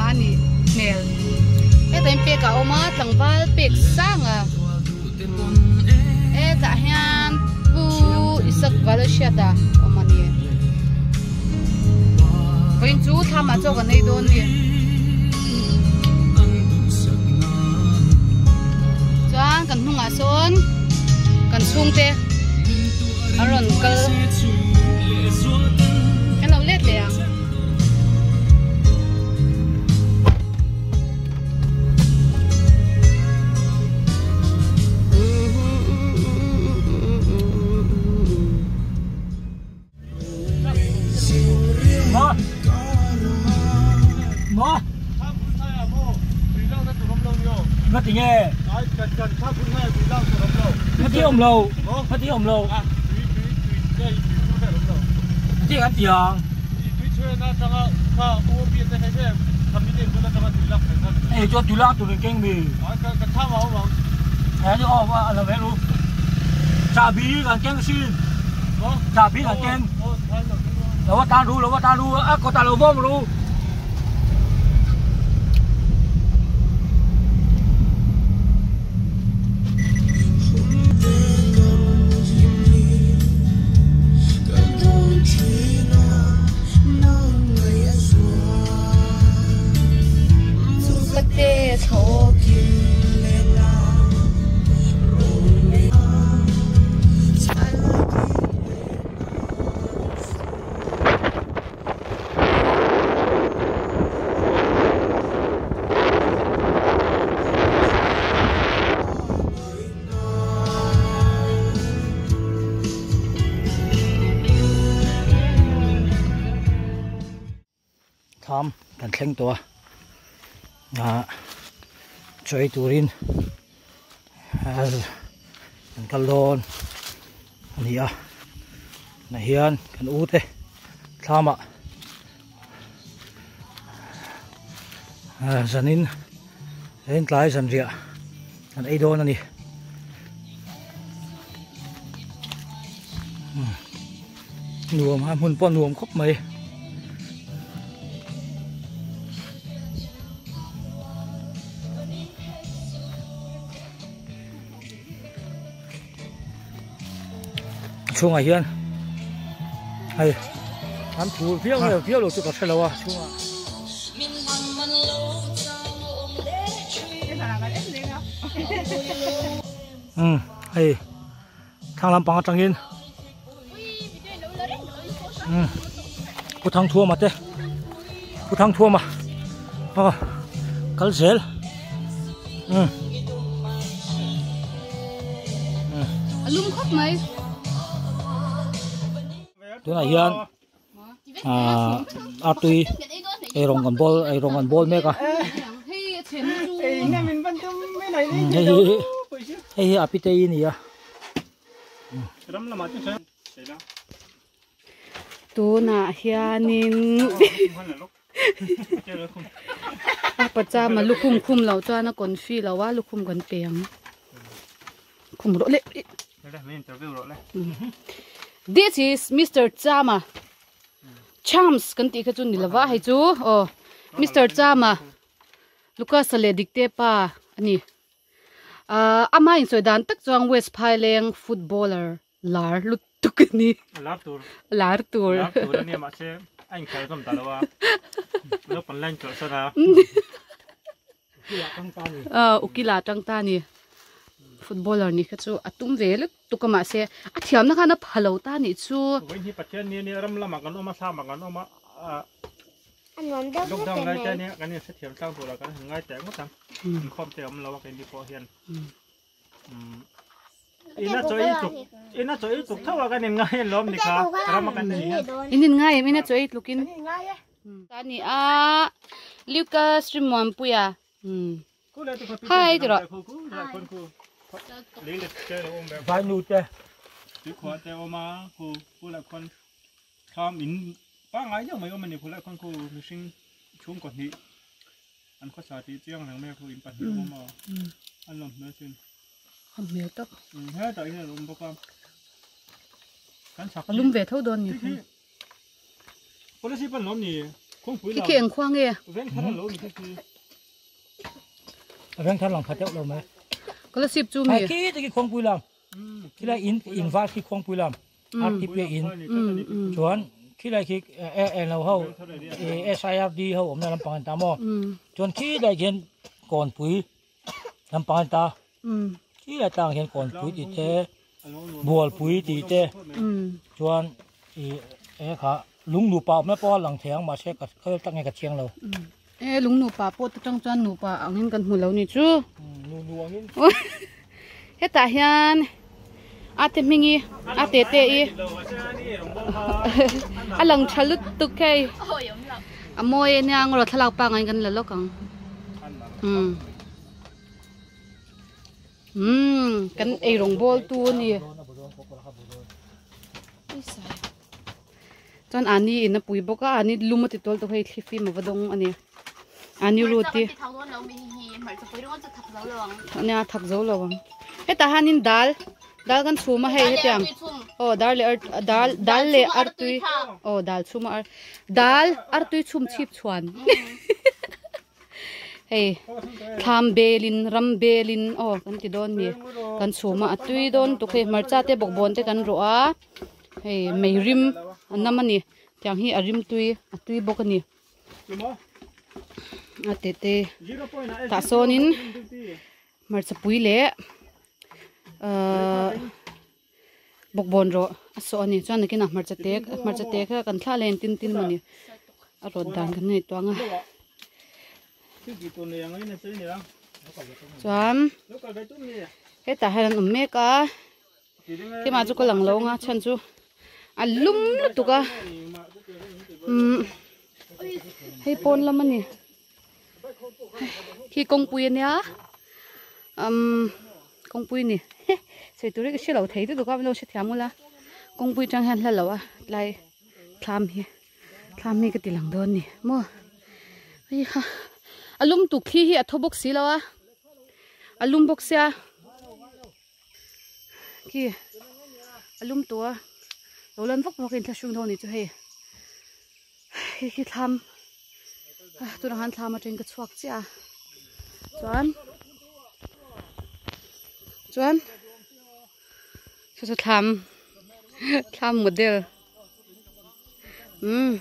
a nih hmel. Hetah hian pek a awm a tlangval pek sang a hetah hian pu Isak Valhriata a awm a ni. Vawiin chu thlam ah chaw kan ei dawn a ni. Chuan kan hnungah sawn kan chhungte an rawn kal kan lo let leh ang. Chahbi kan keng lo va tan ru lo va tan ru a kawtah lo vawm ru. Tham kan thleng tawh a ah chaw ei turin kan kal dawn a ni a tunah hian kan u te thlamah zanin zanin tlai zanriah kan ei dawn a ni nuam a hmun pawh nuam khawp mai. Chhungah hian hei an phur viau nge viau lo chu ka hre lo a chhungah. Umm hei thlang lampang atangin umm pu Thangthuama te pu Thangthuama aw kal zel umm. A lum khawp mai. Tunah hian ah artui eirawng kan bawl eirawng kan bawl mek a hei hi hei hi a pitei a ni a. Tunah hianin a pachama lukhum khum loh chuan a confi lo a lukhum kan pe ang khum rawh le this is Mister Chama Chams kan tih kha chu ni lova hei chu aw Mister Chama Lucas-a leh Dikte pa a ni ah ama insawi dan tak chuan West Phaileng footballer lar lut tuk a ni. Lar tur. Lar tur. Lar tur a nia mahse a inkhel zawm ta lo a. Naupang line chawlhsan a. Ukila tang ta ni. Ah ukila tang ta ni. Footballer ni kha chu a tum ve lut tuk a mahse a thiamna khan a pha lo ta nih chu. Vawiin hi Pathian ni a nia ram lamah kan awm a thlamah kan awm a. A nuam deuh vek Lockdown em lai te mai. a nia kan inhrethiam tlang tur ah kan han ngai teh ngawt ang. Inkhawm te a awm lo a keini pawh hian. Ina chaw ei tluk ina chaw ei tluk tho a kan in ngai alawm ni kha ram a kan nei hian. In in ngai em ina chaw ei tluk in. Ta ni a Lucas Rimuanpuia. Hi ti rawh. Vai nu te. Tui khua te awm a khu khu lah khuan thlam in pangngai deuh mai awm a ni khu lah khuan khu mihring chhungkaw hnih An khawsa tih chiang reng mai a khu in pahnih awm a an lawm hmel chin. A hmel tak. Hetah hian an awm bawk a. Kan chak A lum ve tho dawn ni khu. Policy pan lawm ni. Khi khi eng khua nge? Veng thar lang pha deuh lo mai. Kolasib chu mi? Khi te khi khuangpui lam. Khi lai in in var khi khuangpui lam. RTP in. Chuan khi lai khi e lo ho SIRD ho awmna lampang an ta maw. Chuan khi lai khian kawnpui lampang an ta. Khi lai tlang hian kawnpui tih te bualpui tih te chuan ih e kha lung nupa awmna pawh a lang thei ang mahse ka khawi tak nge ka chiang lo. E lung nupa pawh te tang chuan nupa angin kan hmu lo ni chu. Nu nu angin. Hetah hian a te hmingi a te te i a lang tha lutuk hei a mawi ania ang rawh thlalak pangai kan la lawk ang. Umm. Umm kan ei rawng bawl tu a ni. Chuan ani in a pui bawk a ani lum a ti tawl tawh hei thli fim a va dawng a ni. Ani root hi nia thak zo lo ang. Hetah hianin dal dal kan chhum a hei hetiang aw dar leh ar dal dal leh artui aw dal chhum a ar dal artui chhum chhip chhuan. Hei thlam belin ram belin aw kan ti dawn ni kan chhum a a tui dawn tuk hei hmarcha te bawkbawn te kan rawh a hei mei rim a nam a ni tiang hi a rim tui a tui bawk a ni a te te tah sawnin hmarcha pui leh ahh. Bawkbawn rawh a sawh a ni chuan nakinah hmarcha te hmarcha te kha kan thlah leh tin tin mawni a rawt dan kan ngaihtuah ang a chuan hetah hian an awm mek a keimah chu ka lang lo ang a chhan chu a lum lutuk a umm hei pawn lam a ni khi kawngpui a nia umm kawngpui a ni sawi tur hi ka hre lo thei lutuk a lo hrethiam ula kawngpui atang hian hla lo a tlai thlam hi thlam hi ka ti lang dawn a ni maw hei ha a lum tuk thli hi a thaw bawk si lo a a lum bawk sia khi a lum tawh a lo lan vak vak a inthlahrung dawn a nih chu hei. Hei khi thlam tunah khan thlam atangin ka chhuak chiah a chuan chuan saw saw thlam thlam model umm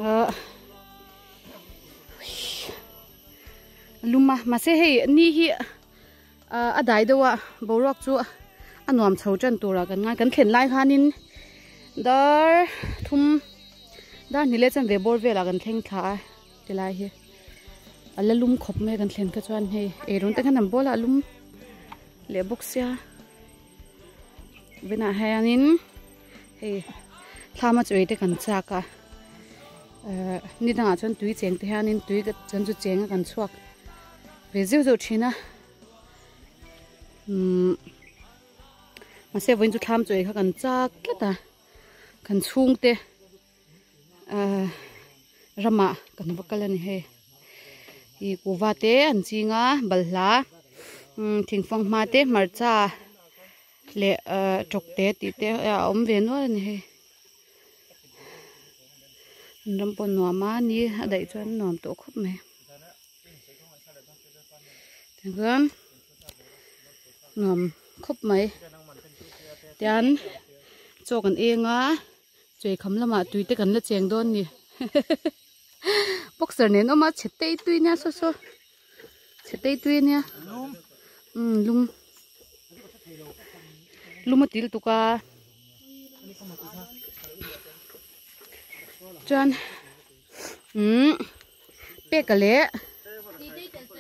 ah lum a mahse hei ni hi a dai deuh a boruak chu a nuam chho tan turah kan ngai kan thlen lai khanin dar thum dar hnih leh chanve bawr velah kan thleng thla a tilai hi a la lum khawp mai kan thlen kha chuan hei eirawng te khan an bawl a a lum leh bawk sia venah hianin hei thlama chaw ei te kan chak a ehh ni dangah chuan tui cheng te hianin tui kan chu cheng a kan chhuak. Ve zeuh zeuh thin a umm mahse vawiin chu thlam chawi kha kan chak tlat a kan chhungte ahh ramah kan va kal a ni hei ih kuhva te an ching a balhla umm thingfang hma te hmarcha leh ahh tawk te tih te a awm ve nual a ni hei an ram pawh nuam a ni a daih chuan nuam tawh khawp mai. Tichuan nuam khawp mai tian chaw kan eng a chawi kham lamah tui te kan la cheng dawn ni boxer nen awm a chhe tei tui nia saw saw chhe tei tui ania umm lum lum a til tuk a chuan umm. Peka leh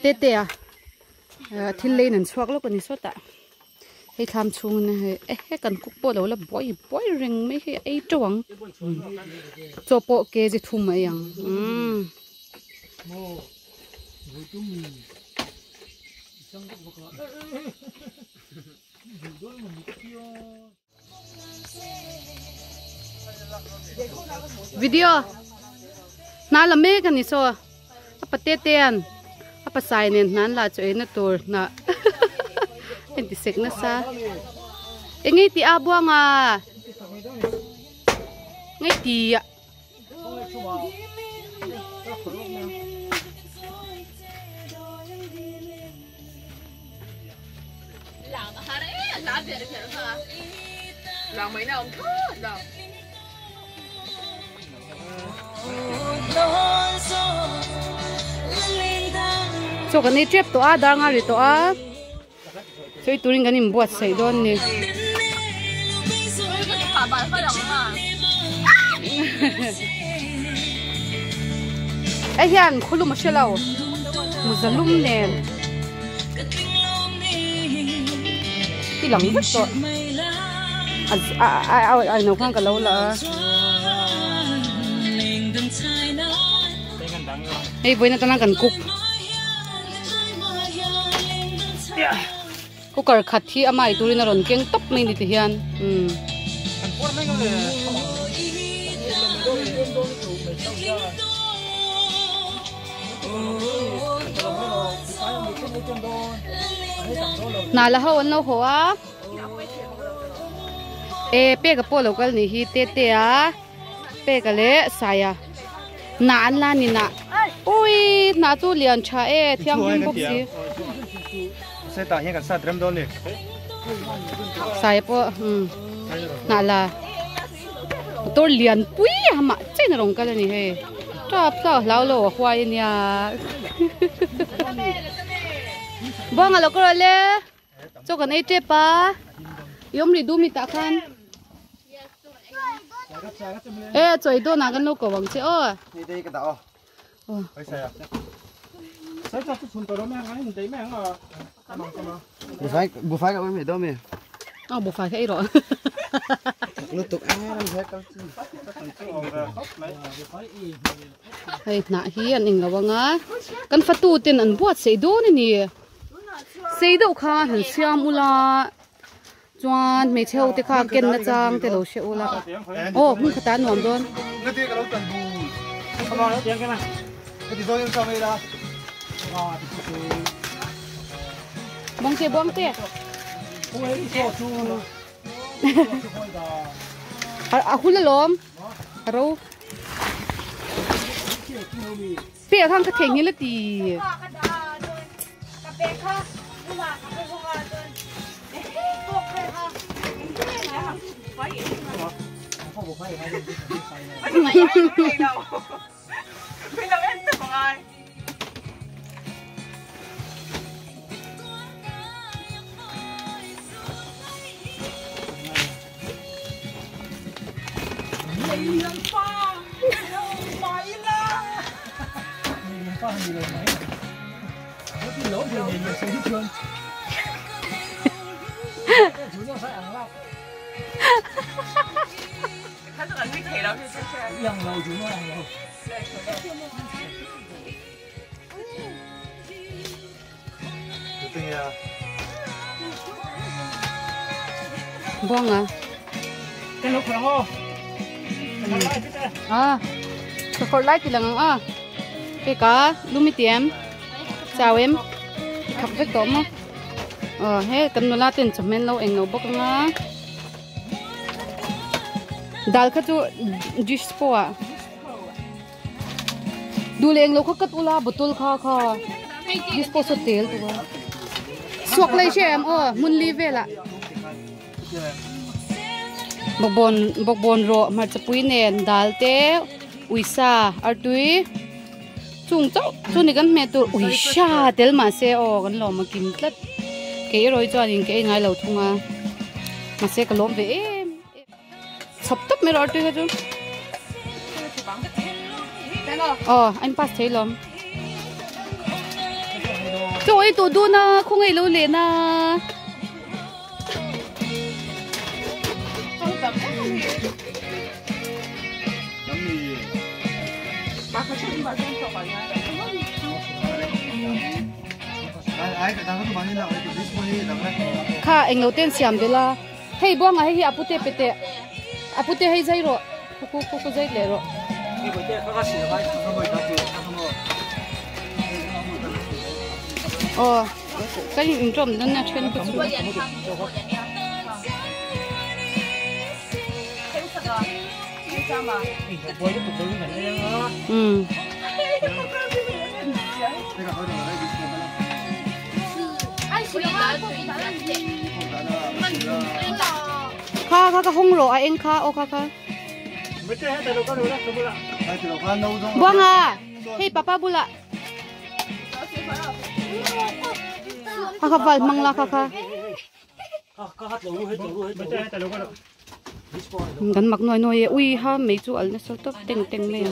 Tetea thil leiin an chhuak lawk a ni sawtah hei thlam chhung in hei e he kan cook pawh a lo la buai buai reng mai hei a ei teuh ang chaw pawh kg thum a ei ang umm. Video hna la mek a ni saw a pate te an a pasai nen hna an la chu eina tur hna a inti sek nasa eng nge tih a buanga. Ngai tia. Chaw kan ei tep tawh a dar nga ri tawh a sawi turin kan inbuatsaih dawn a ni. Hei hian khawlum a hre lo mawza lum nen i lang vek tawh a a a no khan ka lo la a hei vawiin atana kan cook cooker khat hi a mai turin a rawn keng tawp mai ni ti hian umm. Hna la ho an lo haw a e peka pawh lo kal nih hi te te a peka leh saia hnah an la ni nah ui hnah chu lian tha e thianghlim bawk si saia pawh umm hnah la motor lian pui a mah chen a rawn kal a ni hei tap tap a hlau lo a huai a nia buanga lo ka rawh le chaw kan ei tep a i awm rih duh mi tah khan e chaw ei dawn ah kan lo ko ang che aw. Aw bufai kha ei rawh. Hei hnah hi an englo anga kan fatu ten an buatsaih dawn a ni. Sei deuh kha han siam ula chuan hmeichhe ho te kha ken na chang te lo hre ula aw hmun khatah a nuam dawn. Bawngte bawngte a hul alawm a ro. Pek khan ka theihnghilh a ti. Buanga. À, ka khor lai ti lang ang a. Pe ka lumi tiam. Chau em. Thak vek tawh maw. Ờ he kan nula ten chawhmel lo eng lo bawk anga. Dal kha chu dish pawh ah. Duh leh englo kha cut ula bottle kha kha disposal tel tu a suak lei hre em aw hmun li velah bawkbawn bawkbawn rawh hmarcha pui nen dal te uisa artui chung chauh chu ni kan hmeh tur uisa tel mahse aw kan lawm a kim tlat kei erawh hi chuanin ka ei ngai lo thung a mahse ka lawm ve em em. Chhawp tawp mai rawh artui kha chu. Aw an pass thei lawm. Chaw ei tawh dawn a khawngaih lo leh na. Kha englo ten siam bela. Hei buanga hei hi a pute pe teh a pute hei zai rawh khuku khuku zai leh rawh. Aw ka in intawm dawn a then ka chu. Um. Kha kha ka hung ro a eng kha o kha kha. Buanga, hey papa bula. Kha kha val mang la kha kha. Kan mak noi noi ui ha mei chu al na so top teng teng mai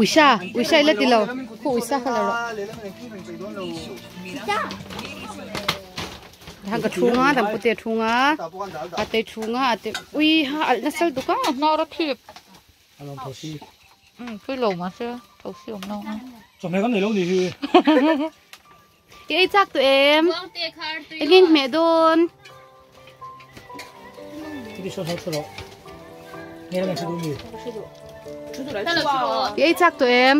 ui sa ui sa ila tilo khu ui sa khala ro hang ka thunga dam pute thunga ate thunga ate ui ha al na sal duka na ra thip alom thosi pui lo ma se thosi om no chom me kan nei lo ni hi ei chak tu em engin me don ei chak tu em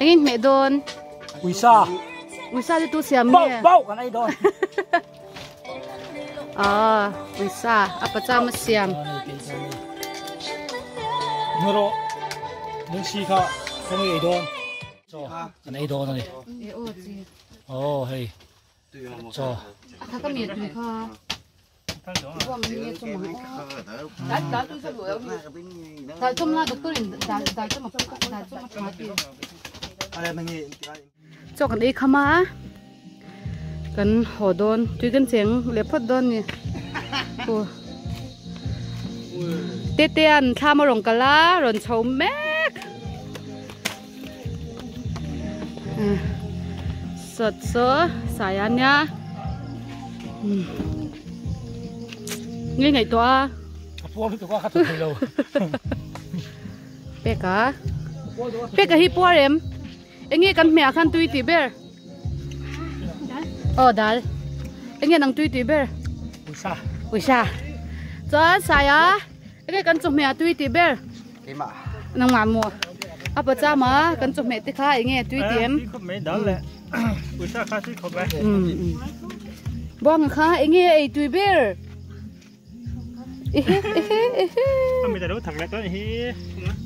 engin me don uisa uisa tu siam me bao kan ai don à uisa apa cha ma siam ngoro nung si kha không ei don cho kan ei don ani oh hey cho tha ka mi tu kha dal chom la doctor in dal dal chom dal chom tha ti cho kan ei khama kan ho don tui kan cheng le phot don ni ko te te an thla ma rong kala ron chho mek sot so saya nya nghe ngày toa peka peka hi puar em nghe kan mẹ khan tui ti ber oh dal nghe nang tui ti ber uisa uisa cho saya nghe kan chu mẹ tui ti ber nang ma mo apa cha ma kan chu mẹ ti kha nghe tui ti em uisa kha si khop mai bong kha nghe ei tui ber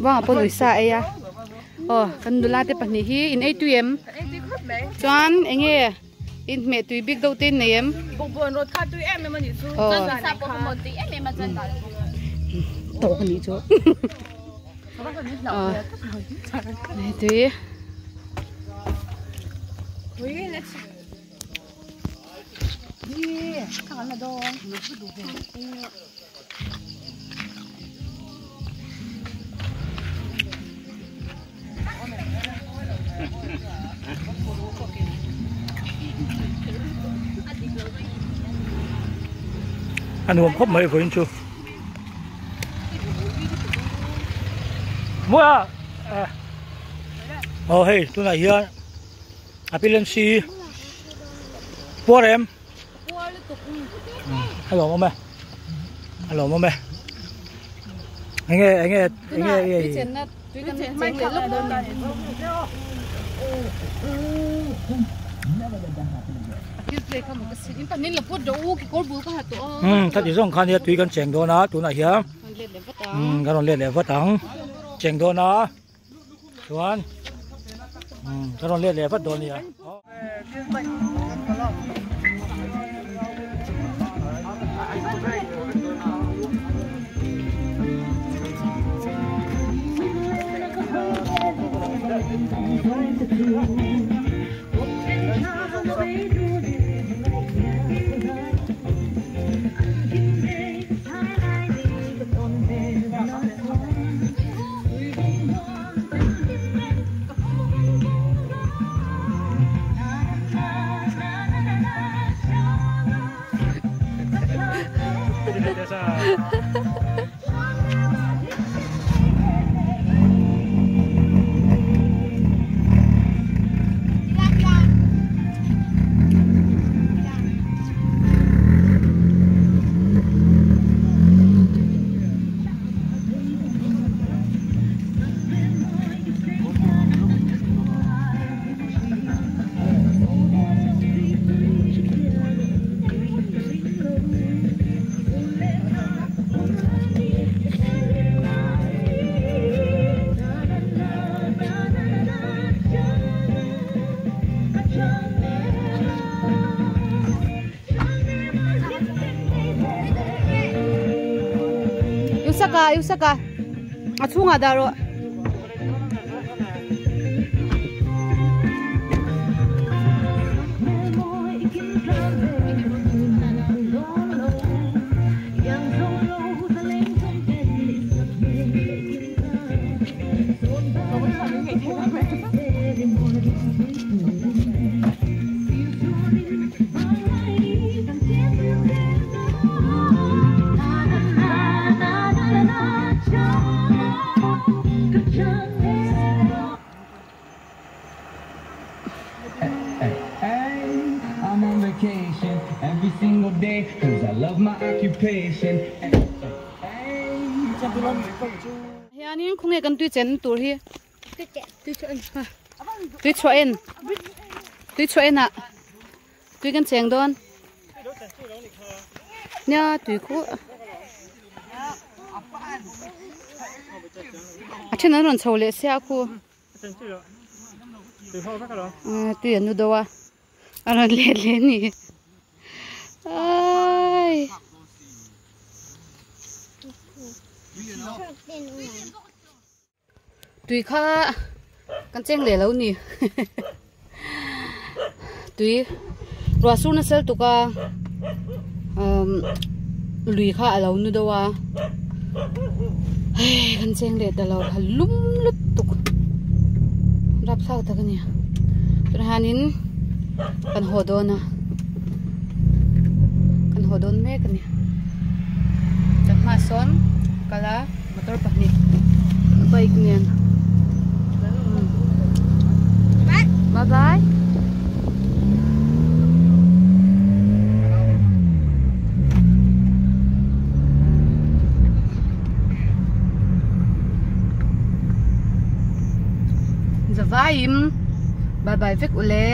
vâng po uisa ai ya oh kan dula te pahnih hi in ei tui em chuan enge in me tui big do tin nei em bobon rot kha tui em em ani chu chuan sa po mo tui em em chuan dal to ni chu nei tui ui let's đi khá là đo ăn uống khóc mấy với chú mua à oh hey tôi này here appearance si bố em hello mẹ hello mẹ anh nghe anh nghe anh nghe thật sự rằng khán giả tùy cần chèn đó na tụi này hiếm cái đó lên để vớt thắng chèn đó na chuan cái đó lên để vớt đồ này Usaka Usaka a chhungah dah rawh. Hianin khawnge kan tui chen tur hi tui chhuah en tui chhuah en ah tui kan cheng dawn nia tui khu a then an rawn chho leh sia khu tui an nu do a a rawn let leh a ni ai. Tui kha kan cheng leh lo ni tui ruah sur nasa lutuk a umm lui kha a lo nu deuh a hei kan cheng leh ta lo a lum lutuk rapthlak tak a ni tunah hianin kan haw dawn a kan haw dawn mek a ni chawhma sawn kal a motor pahnih bike nen bye bye Zavaim bye bye vek ule.